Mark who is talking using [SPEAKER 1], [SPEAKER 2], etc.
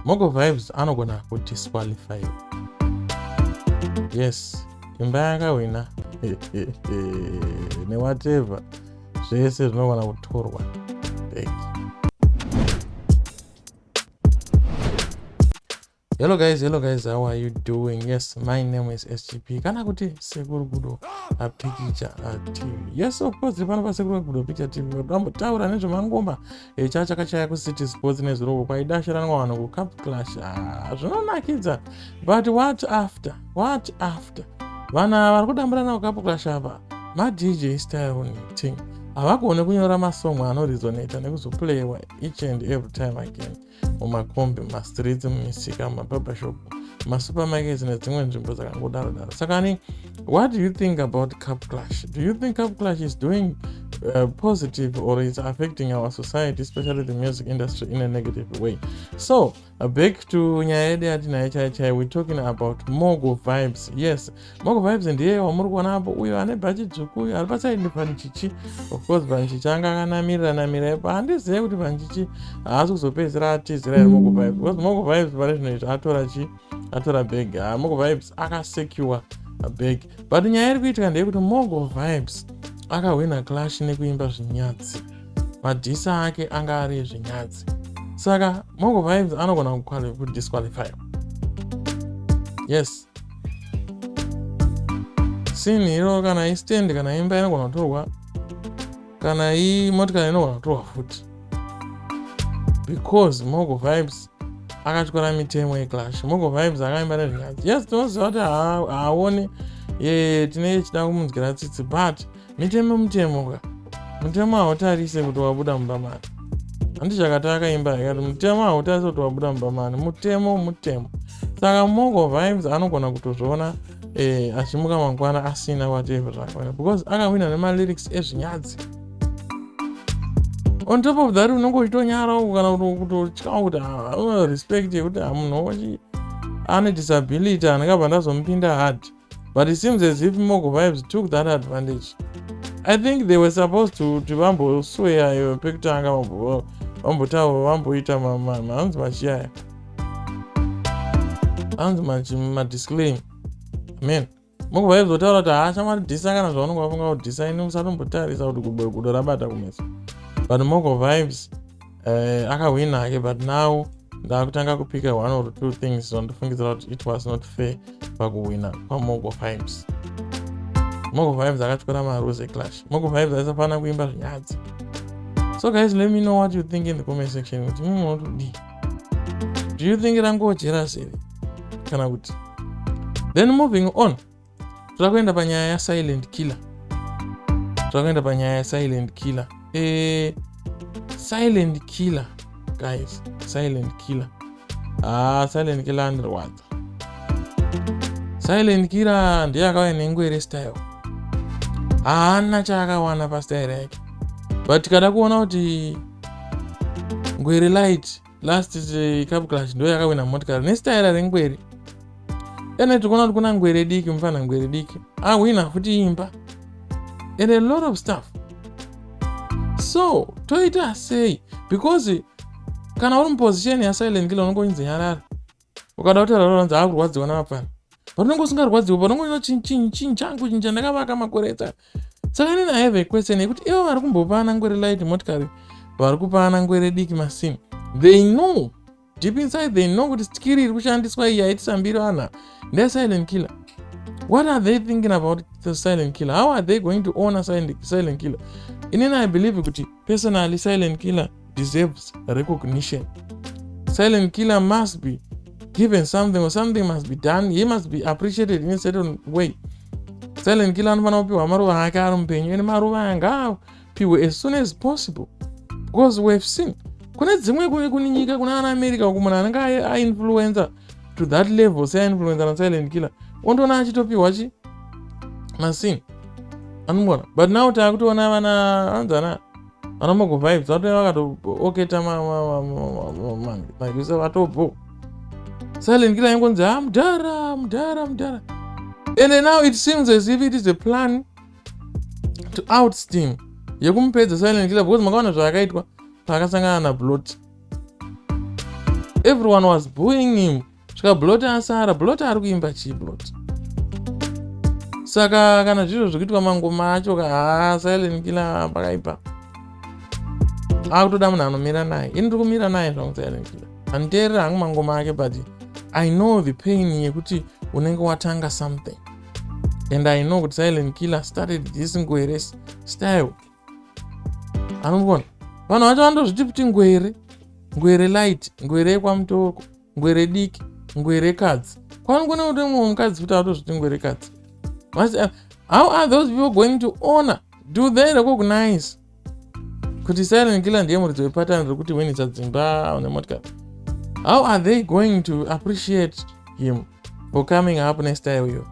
[SPEAKER 1] Mogo Vibes anogona kudisqualifyiwa. Yes, imba yakahwina newhatever zvese zvinogona kutorwa back. Hello guys, hello guys, how are you doing? Yes, my name is SGP. Kana kuti Sekuru Gudo Picture TV. Yes, of course, pano pa Sekuru Gudo Picture TV. Tambotaura nezvemangoma echa chakachaya ku City Sports nezuro kwaidashiranwa vanhu ku Cup Clash. Ah, zvinonakidza. But what after? What after? Vana vari kudamburana ku Cup Clash apa. Ma DJ style thing. Havagone kunyora masong anoresonata nekuzoplayiwa each and every time again. Mumakombi, mumastreets, mumisika, mumabarbershop, mumasupermarkets nedzimwe nzvimbo dzakangodaro daro. Saka ani, what do you think about Cup Clash? Do you think Cup Clash is doing positive or is affecting our society, especially the music industry, in a negative way? So back to nyaya yedu yatinayo chai chai, we're talking about Mogo Vibes. Yes, Mogo Vibes ndiye wamuri kuona apo, uyo ane bhachi dzvuku, uyo ari pasaidi paNchichi. Of course, paNchichi anga akanamirira namira ipo. Handizive kuti paNchichi haasi kuzopedzisira atizira here Mogo Vibes, because Mogo Vibes pane zvinhu izvi atora chi atora bag. Ha, Mogo Vibes akasecure bag, but nyaya iri kuitika ndeyekuti Mogo Vibes akahwina clash nekuimba zvinyadzi. Madhisa ake anga ari ezvinyadzi, saka Mogo Vibes anogona kudisqualify. Yes, sinhi iro kana istand kana imba inogona kutorwa, kana imotikari inogona kutorwa futi, because Mogo Vibes akatyora mitemo yeclash. Mogo Vibes akaimba nezvinyadzi. Yes, tinoziva kuti haaoni, tine chida kumunzwira tsitsi, but mitemo mutemo ka. Mutemo hautarise kuti wabuda mumba mani. Handi chakati akaimba akati mutemo hautarise kuti wabuda mumba mani. Mutemo mutemo. Saka Mogo Vibes anogona kutozviona achimuka mangwana asina whatever zvakawanda, because akawina nemalyrics ezvinyadzi. On top of that, unenge uchitonyarawo kana kutotyawo kuti respect yekuti munhu wachi ane disability, andingabva ndazomupinda hard. But it seems as if Mogo Vibes took that advantage. I think they were supposed to kuti vambosweya pekutanga, vambotaura, vamboita hanzi machiyaya, hanzi madisclaim amen. Mogo Vibes votaura kuti haachamari dhisa kana zvaunenge wafunga kudhisa, ini usatombotarisa kuti gudo rabata kumeso. But Mogo Vibes akahwina hake, but now ndakutanga kupika one or two things zvandofungidzira kuti it was not fair pakuhwina kwaMogo Vibes. Mogo Vibes akatyora marules eclash. Mogo Vibes aisafanira kuimba zvinyadzi. So guys, let me know what you think in the comment section, kuti mimi munotodii. Do you think rangojealous here kana kuti? Then moving on, toda kuenda panyaya yaSilent Killer. Toda kuenda panyaya yaSilent Killer. Silent Killer, guys, Silent Killer, ah, Silent Killer andirwadza. Silent Killer ndiye akauya nengwere style. Haana chaakawana pastyle yake, but tikada kuona kuti Ngwere Light last Cup Clash ndo yakawina motikari nestyle rengwere. Ene tikuona kuti kuna Ngwere Diki, mufana Ngwere Diki ahwina futi imba and a lot of stuff. So toita sei? Because kana uri muposition yaSilent Killer, unongonzi nyarara. Ukada kutaura unonzi akurwadziwa namapfana, but unenge usingarwadziwa, panongoona chinhu changu, chinhu chandakavaka makore etsa. Saka inini I have a question yekuti ivo vari kumbopana Ngwere Light motikari, vari kupana Ngwere Diki masini, they know deep inside, they know kuti skill iri kushandiswa iyi haitisa mbiri vanhu ndeSilent Killer. What are they thinking about the Silent Killer? How are they going to honor Silent Killer? Inini I believe kuti personally Silent Killer deserves recognition. Silent Killer must be given something or something must be done. He must be appreciated in a certain way. Silent Killer anofanira kupiwa maruva ake ari mupenyu, ende maruva aya ngaapiwe as soon as possible, because we have seen kune dzimwe kune nyika, kuna ana America uku, munhu anenge ainfluencer to that level seainfluencer naSilent Killer, ondoona achitopiwa chi masini anobona. But now taakutoona vana anzana vana Mogo Vibes vatove vakatooketa maisa vatobho. Silent Killer ingonzi ha, mudhara, mudhara, mudhara. And now it seems as if it is a plan to outsteam yekumupedza Silent Killer, because makaona zvaakaitwa paakasangana naBlot. Everyone was booing him. Svika Blot asara. Blot ari kuimba chii, Blot? Saka kana zvizvo zvekuitwa mangoma acho ka, haa, Silent Killer pakaipa. Akutoda munhu anomira naye. Ini ndiri kumira naye zvangu Silent Killer. Handiteerera hangu mangoma ake, but I know the pain yekuti unenge watanga something, and I know kuti Silent Killer started this ngwere style. Anombona vanhu vacho vandozviti kuti ngwere, ngwere light, ngwere yekwamutoko, ngwere diki, ngwere kadzi. Kwanogona kuti mumwe mukadzi kuti atozviti ngwere kadzi. How are those people going to honor? Do they recognize kuti Silent Killer ndiye muridzi wepattern rekuti winisa dzimba nemotikari? How are they going to appreciate him for coming up nestyle iyo?